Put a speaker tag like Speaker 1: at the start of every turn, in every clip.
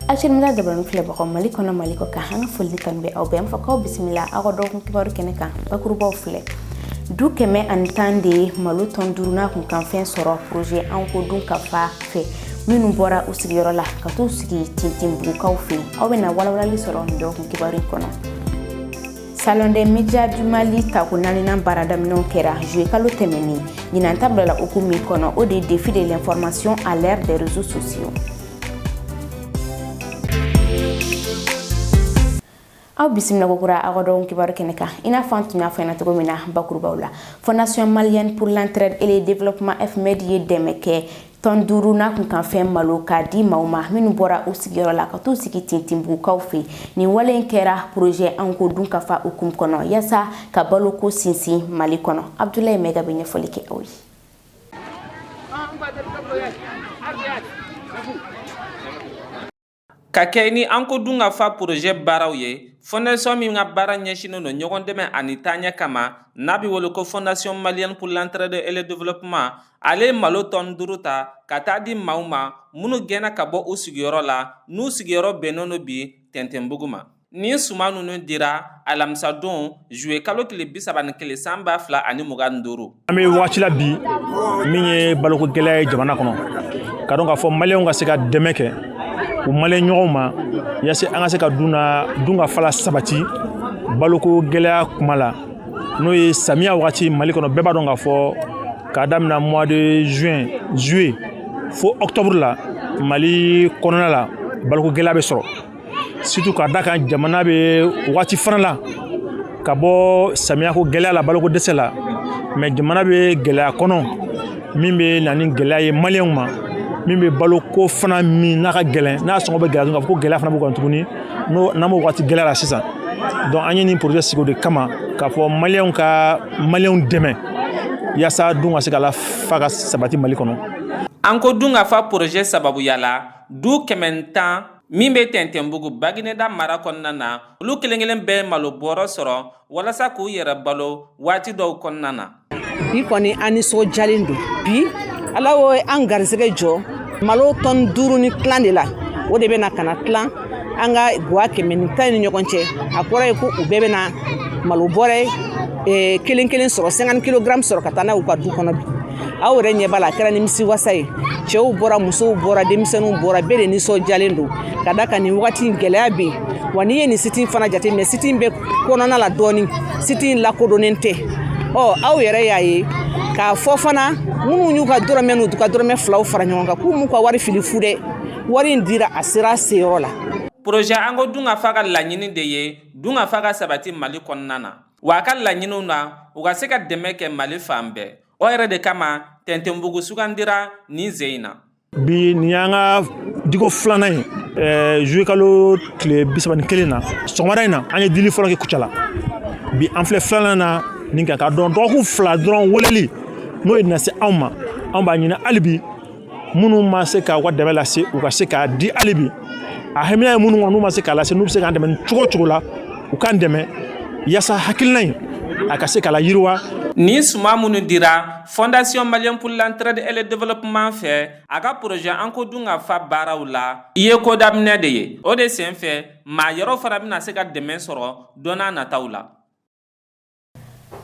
Speaker 1: Actuel Media jabaranin filɛbagaw, Mali kɔnɔ, Mali kɔ kan, an ka foli kanu bɛ aw bɛɛ. An fɔ k'aw bisimila aw ka dɔgɔkun kibaru kɛnɛ kan. Bakurubaw filɛ: du 110 de ye malo tɔn 5 n'a kunkanfɛn sɔrɔ projet An ko dun ka fa fɛ, minnu bɔra u sigiyɔrɔ la ka t'u sigi Tintinbugukaw fɛ yen. Aw bɛna walawalali sɔrɔ nin dɔgɔkun kibaru in kɔnɔ. Salon des médias du Mali tako naaninan baara daminɛw kɛra juillet kalo tɛmɛnen. Ɲinan ta bilala hukumu min kɔnɔ, o de ye défi de l'information à l'ère des réseaux sociaux. Aw bisimila kokura aw ka dɔgɔkun kibaru kɛnɛ kan. I n'a fɔ an tun y'a fɔ ɲɛna cogo min na bakurubaw la, Fondation malienne pour l'entraide et le développement, FMED, ye dɛmɛ kɛ tɔn 5 n'a kunkanfɛn malo k'a di maaw ma minnu bɔra u sigiyɔrɔ la ka t'u sigi Tintinbugukaw fɛ. Nin wale in kɛra projet An ko dun ka fa hukumu kɔnɔ, yaasa ka baloko sinsin Mali kɔnɔ. Abdoulaye Mɛga bɛ ɲɛfɔli kɛ aw ye.
Speaker 2: Ka kɛ ni An ko dun ka fa projet baaraw ye, fondation min ka baara ɲɛsinnen don ɲɔgɔn dɛmɛ ani taaɲɛ kama, n'a bɛ wele ko Fondation malienne pour l'entraide et le développement, ale ye malo tɔn 5 ta ka taa di maaw ma minnu gɛnna ka bɔ u sigiyɔrɔ la, n'u sigiyɔrɔ bɛnnen don bi Tɛntɛnbugu ma. Nin suman ninnu dira alamisadon juillet kalo tile 31 san 2025.
Speaker 3: An bɛ waati la bi min ye baloko gɛlɛya ye jamana kɔnɔ, ka dɔn k'a fɔ maliyɛnw ka se ka dɛmɛ kɛ u maliyɛn ɲɔgɔnw ma, yaasa an ka se ka dun ka fa la sabati baloko gɛlɛya kuma la, n'o ye samiya wagati Mali kɔnɔ. Bɛɛ b'a dɔn k'a fɔ k'a daminɛ mois de juin, juillet fo octobre la, Mali kɔnɔna la baloko gɛlɛya bɛ sɔrɔ, surtout k'a da kan jamana bɛ waati fana la ka bɔ samiyako gɛlɛya la, baloko dɛsɛ la, mais jamana bɛ gɛlɛya kɔnɔ min bɛ na ni gɛlɛya ye maliyɛnw ma, min bɛ baloko fana min n'a ka gɛlɛn, n'a sɔngɔ bɛ gɛlɛya, k'a fɔ ko gɛlɛya fana b'u kan tuguni n'an b'o waati gɛlɛya la sisan. Donc an ye nin projet sigi o de kama, k'a fɔ maliyɛnw ka maliyɛnw dɛmɛ yaasa dun ka se ka lafa ka sabati Mali kɔnɔ.
Speaker 2: An ko dun ka fa projet sababuya la, du 110 min bɛ Tɛntɛnbugu Bagineda mara kɔnɔna na, olu kelen kelen bɛɛ malo bɔrɔ sɔrɔ walasa k'u yɛrɛ balo waati dɔw kɔnɔna na.
Speaker 4: Bi kɔni an nisɔndiyalen don bi. Ala ye an garisɛgɛ jɔ malo tɔn 5 ni tilan de la. O de bɛna ka na tilan an ka gwa 110 ni ɲɔgɔn cɛ. A kɔrɔ ye ko u bɛɛ bɛna malo bɔrɛ kelen kelen sɔrɔ, 50 kilogramme sɔrɔ ka taa n'a y'u ka du kɔnɔ bi. Aw yɛrɛ ɲɛ b'a la, a kɛra nimisiwasa ye. Cɛw bɔra, musow bɔra, denmisɛnninw bɔra, bɛɛ de nisɔndiyalen don ka da kan nin wagati in gɛlɛya bɛ yen. Wa n'i ye nin site in fana jateminɛ, site in bɛ kɔnɔna la dɔɔnin, site in lakodɔnnen tɛ. Ɔ aw yɛrɛ y'a ye k'a fɔ fana, minnu y'u ka dɔrɔmɛ n'u ka dɔrɔmɛ filaw fara ɲɔgɔn kan, k'u m'u ka wari fili fu dɛ. Wari in dira, a sera a seyɔrɔ la.
Speaker 2: Projet An ko dun ka fa ka laɲini de ye dun ka fa ka sabati Mali kɔnɔna na, wa a ka laɲiniw na, u ka se ka dɛmɛ kɛ Mali fan bɛɛ. O yɛrɛ de kama Tɛntɛnbugu sugandira nin sen in na.
Speaker 3: Bi nin y'an ka diko filanan ye. Juillet kalo tile 31 na, sɔgɔmada in na, an ye dili fɔlɔ kɛ Kucala. Bi an filɛ filanan na nin kan, k'a dɔn dɔgɔkun 2 dɔrɔn weleli n'o ye na se anw ma. Anw b'a ɲini hali bi, minnu ma se k'u ka dɛmɛ lase, u ka se k'a di hali bi. A hamina ye minnu kɔnɔ, n'u ma se k'a lase, n'u bɛ se k'an dɛmɛ cogo o cogo la, u k'an dɛmɛ yaasa hakilina in a ka se k'a la yiriwa.
Speaker 2: Nin suman minnu dira Fondation malienne pour l'entraide et le développement fɛ a ka projet An ko dun ka fa baaraw la, i ye ko daminɛ de ye. O de sen fɛ, maa yɔrɔ fana bɛna se ka dɛmɛ sɔrɔ don n'a nataw la.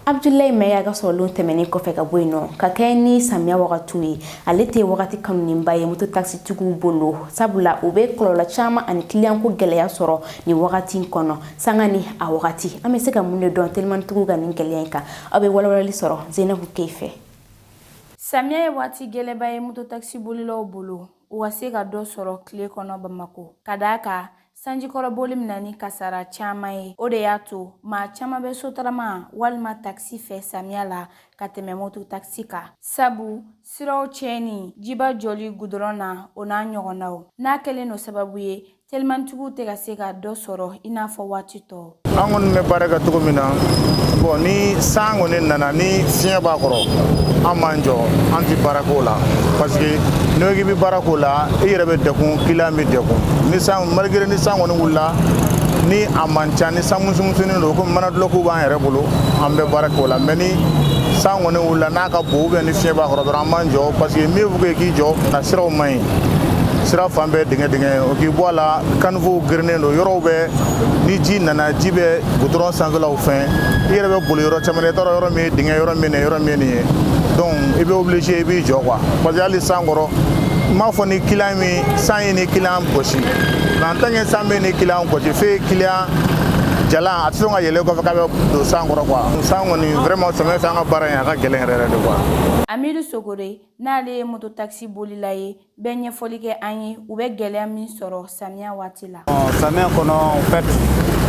Speaker 1: Abdoulaye Mɛya ka sɔrɔlenw tɛmɛnen kɔfɛ ka bɔ yen nɔ, ka kɛ ni samiya wagatiw ye, ale tɛ wagati kanuninba ye moto taxitigiw bolo, sabula u bɛ kɔlɔlɔ caman ani kiliyanko gɛlɛya sɔrɔ nin wagati in kɔnɔ. Sanga ni a wagati, an bɛ se ka mun de dɔn telimanitigiw ka nin gɛlɛya in kan? Aw bɛ walawalali sɔrɔ Zeinabu Key fɛ.
Speaker 5: Samiya ye waati gɛlɛba ye moto taxi bolilaw bolo, u ka se ka dɔ sɔrɔ tile kɔnɔ Bamakɔ, ka d'a kan sanjikɔrɔboli bɛ na ni kasara caman ye. O de y'a to maa caman bɛ sotarama walima takisi fɛ samiya la ka tɛmɛ moto takisi kan, sabu siraw tiɲɛni, jiba jɔli gudɔrɔn na, o n'a ɲɔgɔnnaw n'a kɛlen don sababu ye telimantigiw tɛ ka se ka dɔ sɔrɔ i n'a fɔ waati tɔ.
Speaker 6: An kɔni bɛ baara kɛ cogo min na, bon, ni san kɔni nana ni fiɲɛ b'a kɔrɔ, an b'an jɔ, an tɛ baara k'o la, parce que n'o k'i bɛ baara k'o la, i yɛrɛ bɛ degun, client bɛ degun. Ni san, malgré ni san kɔni wulila ni a man ca, ni san musumusunin don, komi mana dulɔkiw b'an yɛrɛ bolo, an bɛ baara k'o la. Mais ni san kɔni wulila n'a ka bon, ou bien ni fiɲɛ b'a kɔrɔ dɔrɔn, an b'an jɔ, parce que mieux vaut que k'i jɔ, na siraw man ɲi. Sira fan bɛɛ dingɛ dingɛ. O k'i bɔ a la, caniveau gerennen don yɔrɔw bɛ. Ni ji nana, ji bɛ goudron sanfɛlaw fɛn. I yɛrɛ bɛ boli yɔrɔ caman na, i t'a dɔn yɔrɔ min ye dingɛ, yɔrɔ min ye yɔrɔ min ye nin ye. Donc i bɛ obligé i b'i jɔ quoi, parce que hali san kɔrɔ, n m'a fɔ ni client min san ye ni client gosi, mais en tant que san bɛ ni client gosi, f'e client jalan a tɛ sɔn ka yɛlɛ kɔfɛ k'a bɛ don san kɔrɔ quoi. San kɔni, vraiment, samiya fɛ, an ka baara in a ka gɛlɛn yɛrɛ yɛrɛ de quoi.
Speaker 5: Amidu Sogore, n'ale ye mototaxi bolila ye, bɛ ɲɛfɔli kɛ an ye u bɛ gɛlɛya min sɔrɔ samiya waati la.
Speaker 7: Samiya kɔnɔ, en fait,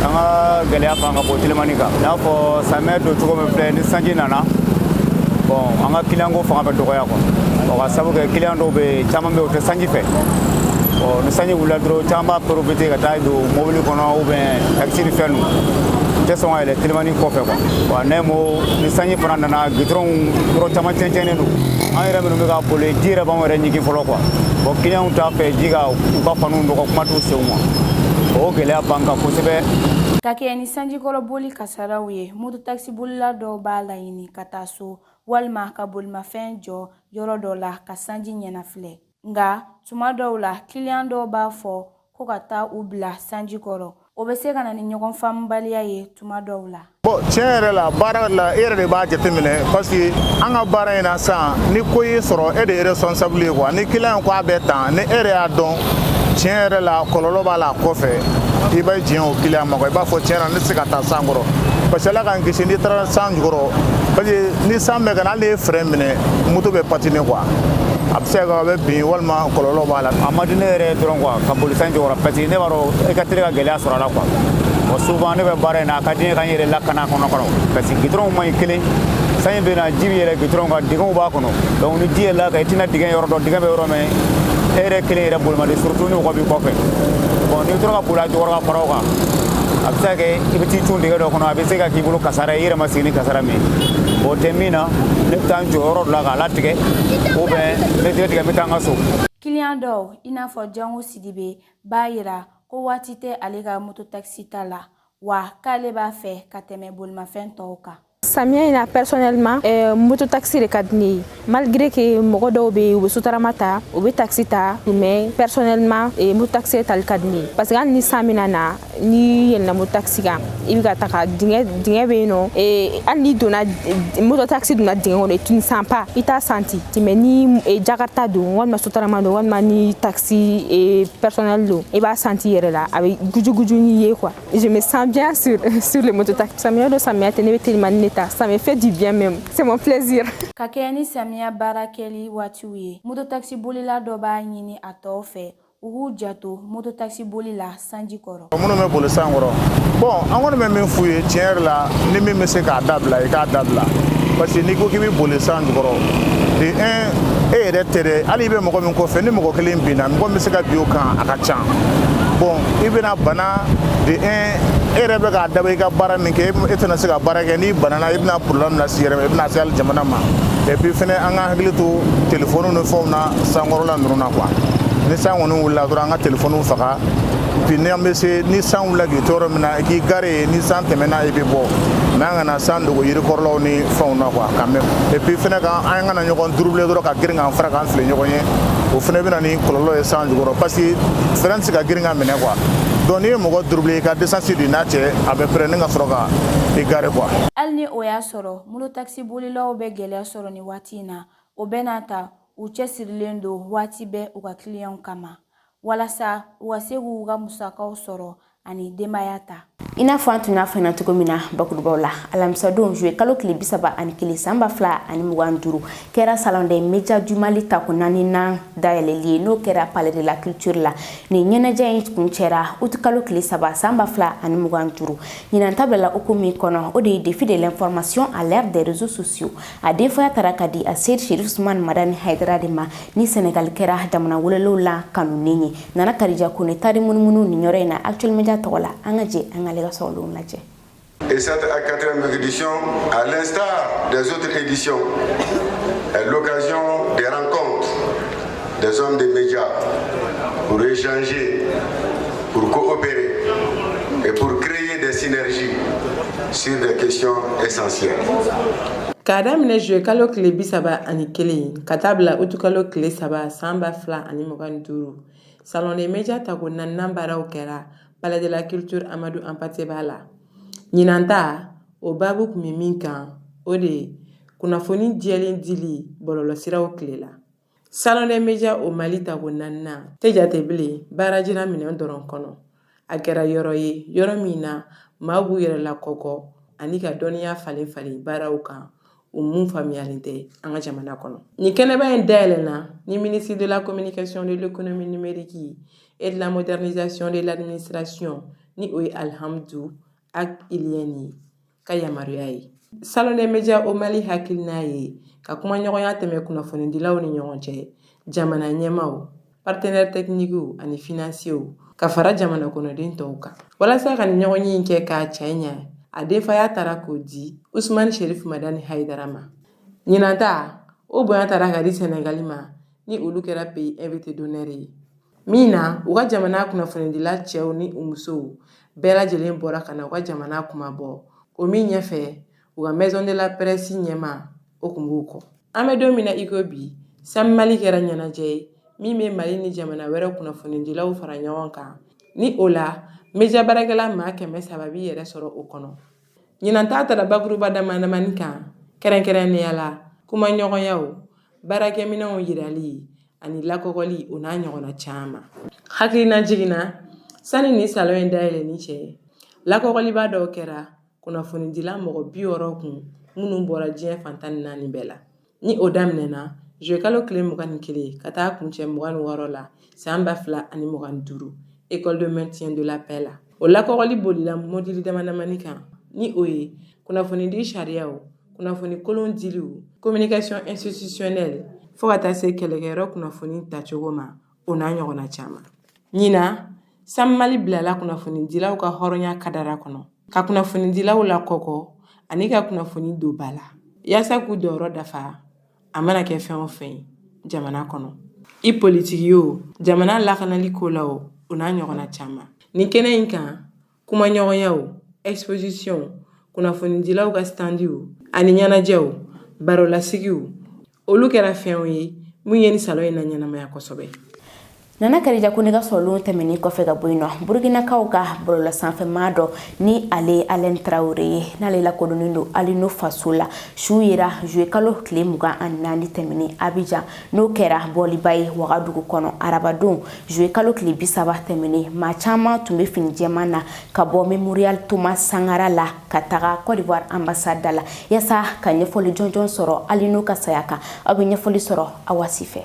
Speaker 7: an ka gɛlɛya fan ka bon telimani kan. I n'a fɔ samiya don cogo min filɛ, ni sanji nana, bon, an ka client ko fanga bɛ dɔgɔya quoi. O ka sabu kɛ client dɔw bɛ yen, caman bɛ yen, o tɛ sanji fɛ. Bon, ni sanji wulila dɔrɔn, caman b'a profiter ka taa don mobili kɔnɔ ou bien taxi ni fɛn ninnu, u tɛ sɔn ka yɛlɛ telimani kɔfɛ quoi. Wa ne mo ni sanji fana nana, goudron yɔrɔ caman cɛncɛnnen don. An yɛrɛ minnu bɛ ka boli, ji yɛrɛ b'anw yɛrɛ ɲigin fɔlɔ quoi. Bon, client t'a fɛ ji ka u ka faniw nɔgɔ, kuma t'u senw ma. O gɛlɛya b'an kan kosɛbɛ.
Speaker 5: Ka kɛɲɛ ni sanjikɔrɔ boli kasaraw ye, mototaxi bolila dɔw b'a laɲini ka taa so walima ka bolimafɛn jɔ yɔrɔ dɔ la ka sanji ɲɛnafilɛ. Nka tuma dɔw la, kiliyan dɔw b'a fɔ ko ka taa u bila sanji kɔrɔ. O bɛ se ka na ni ɲɔgɔn faamubaliya ye tuma dɔw la.
Speaker 6: Bon, tiɲɛ yɛrɛ la, baara la, e yɛrɛ de b'a jateminɛ, parce que an ka baara in na sisan, ni ko y'i sɔrɔ, e de ye responsable ye quoi. Ni client ko a bɛ tan, ni e yɛrɛ y'a dɔn tiɲɛ yɛrɛ la kɔlɔlɔ b'a la kɔfɛ, i bɛ diɲɛ o client ma quoi. I b'a fɔ tiɲɛ na, ne tɛ se ka taa san kɔrɔ, parce que Ala k'an kisi, n'i taara san jukɔrɔ, parce que ni san bɛ ka na, hali n'i ye frein minɛ, moto bɛ patiner quoi. A bɛ se ka kɛ a bɛ bin walima kɔlɔlɔ b'a la.
Speaker 7: A man di ne yɛrɛ ye dɔrɔn quoi ka boli sanji jukɔrɔ, parce que ne b'a dɔn e ka teli ka gɛlɛya sɔrɔ a la quoi. Bon, souvent ne bɛ baara in na, a ka di ne ye ka n yɛrɛ lakana a kɔnɔ, parce que goudron man ɲi kelen. Sanji bɛ na, ji bɛ yɛlɛ goudron kan, dingɛw b'a kɔnɔ. Donc ni ji yɛlɛla kan, i tɛna dingɛ yɔrɔ dɔn, dingɛ bɛ yɔrɔ min. E yɛrɛ kelen yɛrɛ boli man di, surtout ni mɔgɔ b'i kɔfɛ. Bon, n'i tora ka boli a jukɔrɔ ka fara o kan, a bɛ se ka kɛ i bɛ t'i cun dingɛ dɔ kɔnɔ, a bɛ se ka k'i bolo kasara ye, i yɛrɛ ma sigi ni kasara min ye. Bon, o tɛ min na, ne bɛ taa n jɔ yɔrɔ dɔ la k'a latigɛ, ou bien n bɛ tigɛ tigɛ, n bɛ taa n ka so.
Speaker 5: Kiliyan dɔw, i n'a fɔ Jango Sidibe, b'a yira ko waati tɛ ale ka mototaxi ta la, wa k'ale b'a fɛ ka tɛmɛ bolimafɛn tɔw kan.
Speaker 8: Samiya in na, personnellement, moto taxi de ka di ne ye, malgré que mɔgɔ dɔw bɛ yen, u bɛ sotarama ta, u bɛ taxi ta, mais personnellement, moto taxi tali ka di ne ye, parce que hali ni san bɛna na, n'i yɛlɛnna moto taxi kan, i bɛ ka taga, dingɛ dingɛ bɛ yen nɔ. Hali n'i donna moto taxi donna dingɛ kɔnɔ, tu ne sens pas, i t'a senti. Mais ni jakarta don, walima sotarama don, walima ni taxi personnel don, i b'a senti yɛrɛ la, a bɛ guju guju n'i ye quoi. Je me sens bien sur le moto taxi. Samiya don, samiya tɛ, ne bɛ telimani de ta, ça me fait du bien même, c'est mon plaisir.
Speaker 5: Ka kɛɲɛ ni samiya baara kɛli waatiw ye, mototaxi bolila dɔ b'a ɲini a tɔw fɛ u k'u janto mototaxi boli la sanji kɔrɔ.
Speaker 6: Minnu bɛ boli san kɔrɔ, bon, an kɔni bɛ min f'u ye tiɲɛ yɛrɛ la, ni min bɛ se k'a dabila, i k'a dabila, parce que n'i ko k'i bɛ boli san jukɔrɔ, de un, e yɛrɛ tɛ dɛ, hali i bɛ mɔgɔ min kɔfɛ, ni mɔgɔ kelen binna, mɔgɔ min bɛ se ka bin o kan, a ka ca. Bon, i bɛna bana. De un, e yɛrɛ bɛ k'a dabɔ i ka baara min kɛ, e tɛna se ka baara kɛ. N'i banana, i bɛna problème lase i yɛrɛ ma, i bɛna se hali jamana ma. Et puis fɛnɛ, an ka hakili to telefɔniw ni fɛnw na sankɔrɔla ninnu na quoi. Ni san kɔni wulila dɔrɔn, an ka telefɔniw faga. Puis ni an bɛ se, ni san wulila k'i to yɔrɔ min na, i k'i garer yen. Ni san tɛmɛna, i bɛ bɔ, mais an kana san dogo yirikɔrɔlaw ni fɛnw na quoi, quand même. Et puis fɛnɛ, kan an kana ɲɔgɔn troubler dɔrɔn, ka girin k'an fara k'an fili ɲɔgɔn ye, o fɛnɛ bɛ na ni kɔlɔlɔ ye san jukɔrɔ, parce que frein tɛ se ka girin ka minɛ quoi. Donc n'i ye mɔgɔ troubler, i ka distance don i n'a cɛ à peu près, ni ka sɔrɔ ka i garer quoi.
Speaker 5: Hali ni o y'a sɔrɔ mototaxi bolilaw bɛ gɛlɛya sɔrɔ nin waati in na, o bɛɛ n'a ta, u cɛsirilen don waati bɛɛ u ka kiliyanw kama walasa u ka se k'u ka musakaw sɔrɔ ani denbaya ta.
Speaker 1: I n'a fɔ an tun y'a fɔ ɲɛna cogo min na bakurubaw la, alamisadon juillet kalo tile 31 san 2025 kɛra Salon des médias du Mali tako naaninan dayɛlɛli ye, n'o kɛra Palais de la Culture la. Nin ɲɛnajɛ in kun cɛra uti kalo tile 3 san 2025. Ɲinan ta bilala hukumu min kɔnɔ, o de ye défi de l'information à l'ère des réseaux sociaux. A denfaya taara ka di a Seyid Sherif Usman Madani Haidara de ma, ni Senegal kɛra jamana welelew la kanunen ye. Nana Kadija Kone tari munumunu nin yɔrɔ in na Actuel Media tɔgɔ la. An ka jɛ an k'ale ka sɔgɔlenw lajɛ.
Speaker 9: Et cette quatrième édition, à l'instar des autres éditions, est l'occasion des rencontres des hommes des médias pour échanger, pour coopérer et pour créer des synergies sur des questions essentielles.
Speaker 10: K'a daminɛ juillet kalo tile 31 ka taa bila utukalo tile 3 san 2025, Salon des médias tako naaninan baaraw kɛra Palais de la Culture Amadou Hampâté Bâ la. Ɲinan ta, o baabu tun bɛ min kan, o de ye kunnafoni jɛlen dili bɔlɔlɔsiraw tile la. Salon des médias au Mali tako naaninan tɛ jate bilen baara jira minɛn dɔrɔn kɔnɔ. A kɛra yɔrɔ ye, yɔrɔ min na maaw b'u yɛrɛ lakɔkɔ ani ka dɔnniya falen falen baaraw kan u mun faamuyalen tɛ an ka jamana kɔnɔ. Nin kɛnɛba in dayɛlɛnna ni ministre de la Communication, de l'Économie numérique et de la Modernisation de l'Administration, ni o ye Alhamdou Ag Ilyène ye, ka yamaruya ye. Salon des médias au Mali hakilina ye ka kumaɲɔgɔnya tɛmɛ kunnafonidilaw ni ɲɔgɔn cɛ, jamana ɲɛmaaw, partenaires techniques ani financiers, ka fara jamana kɔnɔden tɔw kan. Walasa ka nin ɲɔgɔnye in kɛ k'a cɛ ɲɛ, a denfaya taara k'o di Usumani Sherif Madani Hayidara ma. Ɲinan ta, o bonya taara ka di Sɛnɛgali ma, ni olu kɛra pays invité d'honneur ye, min na u ka jamana kunnafonidila cɛw ni u musow bɛɛ lajɛlen bɔra ka na u ka jamana kuma bɔ o min ɲɛfɛ, u ka maison de la presse ɲɛma o kun b'u kɔ. An bɛ don min na i ko bi, SAM Mali kɛra ɲɛnajɛ ye min bɛ Mali ni jamana wɛrɛ kunnafonidilaw fara ɲɔgɔn kan, ni o la média baarakɛla maa 300 b'i yɛrɛ sɔrɔ o kɔnɔ. Ɲinan ta taara bakuruba dama damani kan, kɛrɛnkɛrɛnnenya la kumaɲɔgɔnyaw, baarakɛminɛnw yirali ani lakɔgɔli, o n'a ɲɔgɔnna caman. Hakilina jiginna, sani ni salon in dayɛlɛnni cɛ, lakɔgɔliba dɔw kɛra kunnafonidila mɔgɔ 60 kun minnu bɔra diɲɛ fan 14 bɛɛ la, ni o daminɛna juillet kalo tile 21 ka taa kuncɛ 26 la san 2025, École de maintien de la paix la. O lakɔgɔli bolila module dama damani kan, ni o ye kunnafonidi sariyaw, kunnafoni kolon diliw, communication institutionnelle, fo ka taa se kɛlɛkɛyɔrɔ kunnafoni tacogo ma, o n'a ɲɔgɔnna caman. Ɲinan, SAM Mali bilala kunnafonidilaw ka hɔrɔnya kadara kɔnɔ, ka kunnafonidilaw lakɔkɔ ani ka kunnafoni don ba la, yaasa k'u jɔyɔrɔ dafa, a mana kɛ fɛn o fɛn ye jamana kɔnɔ, i politiki o, jamana lakanali ko la o, o n'a ɲɔgɔnna caman. Nin kɛnɛ in kan, kumaɲɔgɔnyaw, exposition, kunnafonidilaw ka standiw ani ɲɛnajɛw, barolasigiw, olu kɛra fɛnw ye mun ye ni salon in na ɲɛnamaya kosɛbɛ.
Speaker 1: Nana Karija ko ne ka sɔrɔlenw tɛmɛnen kɔfɛ ka bɔ yen nɔ, Burukinakaw ka bɔlɔlɔ sanfɛmaa dɔ, ni ale Alain Traoré ye, n'ale lakodɔnnen don Alino Faso la, su yera juillet kalo tile 24 tɛmɛnen Abidjan, n'o kɛra bɔliba ye Wagadugu kɔnɔ. Arabadon juillet kalo tile 30 tɛmɛnen, maa caman tun bɛ fini jɛman na ka bɔ Mémorial Thomas Sankara la ka taga Côte d'Ivoire ambassade la, yaasa ka ɲɛfɔli jɔnjɔn sɔrɔ Alino ka saya kan. Aw bɛ ɲɛfɔli sɔrɔ Awasi fɛ.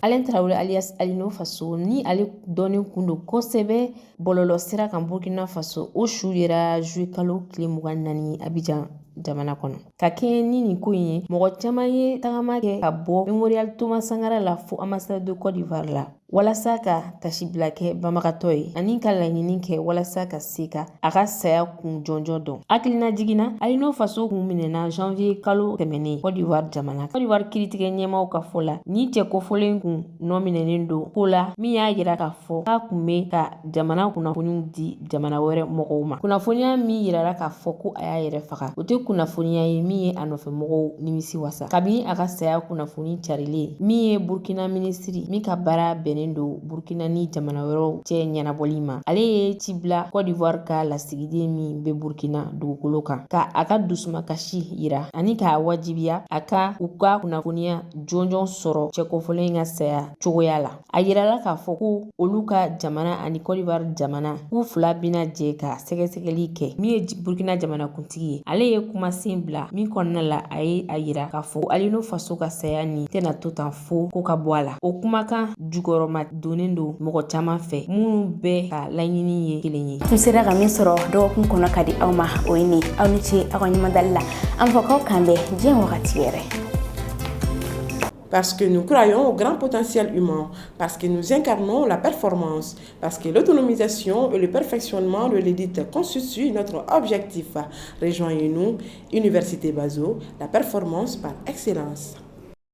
Speaker 11: Alain Traoré alias Alino Faso, ni ale dɔnnen kun don kosɛbɛ bɔlɔlɔ sira kan Burkina Faso, o su yera juillet kalo tile 24 Abidjan jamana kɔnɔ. Ka kɛɲɛ ni nin ko in ye, mɔgɔ caman ye tagama kɛ ka bɔ Mémorial Thomas Sankara la fo ambassade de Côte d'Ivoire la, walasa ka tasibila kɛ banbagatɔ ye ani ka laɲini kɛ walasa ka se ka a ka saya kun jɔnjɔn dɔn. Hakilina jiginna, Alino Faso kun minɛna janvier kalo tɛmɛnen Côte d'Ivoire jamana. Côte d'Ivoire kiiritigɛ ɲɛmaw ka fɔ la, ni cɛ kofɔlen kun nɔ minɛnen don ko la min y'a yira k'a fɔ k'a kun bɛ ka jamana kunnafoniw di jamana wɛrɛ mɔgɔw ma. Kunnafoniya min yirara k'a fɔ ko a y'a yɛrɛ faga, o tɛ kunnafoniya ye min ye a nɔfɛ mɔgɔw nimisi wasa. Kabini a ka saya kunnafoni carilen, min ye Burkina minisiri min ka baara bɛnnen don Burkina ni jamana wɛrɛw cɛ ɲɛnabɔli ma, ale ye ci bila Côte d'Ivoire ka lasigiden min bɛ Burkina dugukolo kan, ka a ka dusumakasi yira ani k'a wajibiya a ka u ka kunnafoniya jɔnjɔn sɔrɔ cɛkofɔlen in ka saya cogoya la. A yirala k'a fɔ ko olu ka jamana ani Côte d'Ivoire jamana k'u fila bɛna jɛ ka sɛgɛsɛgɛli kɛ. Min ye Burkina jamanakuntigi ye, ale ye kumasen bila min kɔnɔna la, a ye a yira k'a fɔ Alino Faso ka saya nin tɛna to tan fo ko ka bɔ a la. O kumakan jukɔrɔma donnen don mɔgɔ caman fɛ minnu bɛɛ ka laɲini ye kelen ye.
Speaker 1: Tun sera ka min sɔrɔ dɔgɔkun kɔnɔ ka di aw ma, o ye nin. Aw ni ce aw ka ɲuman dali la. An fɔ k'aw kan bɛn diɲɛ wagati wɛrɛ.
Speaker 10: Parce que nous croyons au grand potentiel humain, parce que nous incarnons la performance, parce que l'autonomisation et le perfectionnement de l'élite constituent notre objectif. Rejoignez-nous, Université Bazo, la performance par excellence.